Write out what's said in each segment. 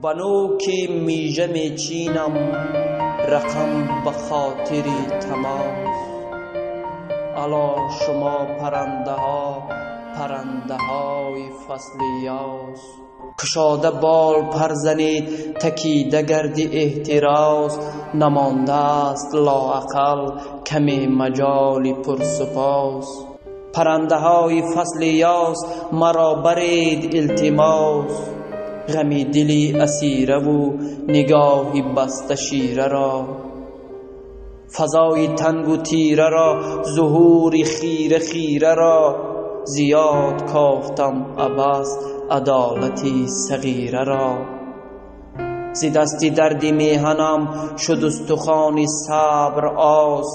Ба нӯки мижа мечинам рақам ба хотири тамос. Ало шумо парандаҳо, парандаҳои фасли ёс, кушода бол пар занед, такида гарди эҳтироз. Намондааст лоақал каме маҷоли пурсупос. Парандаҳои фасли ёс, маро баред илтимос. Ғами дили асираву нигоҳи баста шира ро, фазои тангу тира ро, зуҳури хира хира ро. Зиёд кофтам абас адолати сағира ро. Зи дасти дарди меҳанам шуд устухони сабр оз.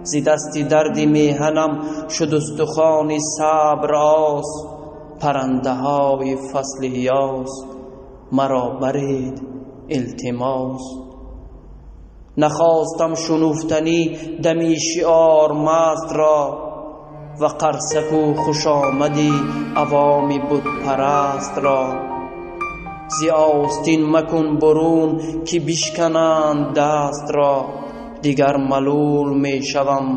Зи дасти дарди меҳанам шуд устухони сабр оз. Парандаҳои фасли ёс, маро баред илтимос. Нахостам шунуфтанӣ дами шиор маст ро ва қарсаку хушомади авоми бутпараст ро. Зи остин макун бурун, ки бишкананд даст ро. Дигар малул мешавам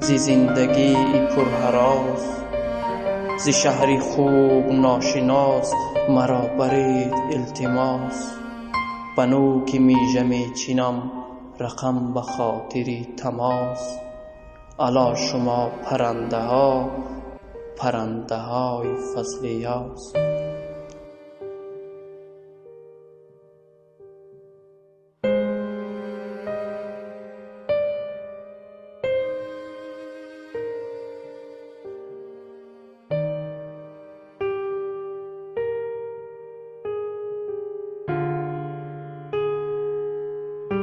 зи зиндагии пурҳарос. Зи шаҳри хуб ношинос маро баред илтимос. Ба нӯки мижа мечинам рақам ба хотири тамос. Ало шумо парандаҳо, парандаҳои фасли ёс.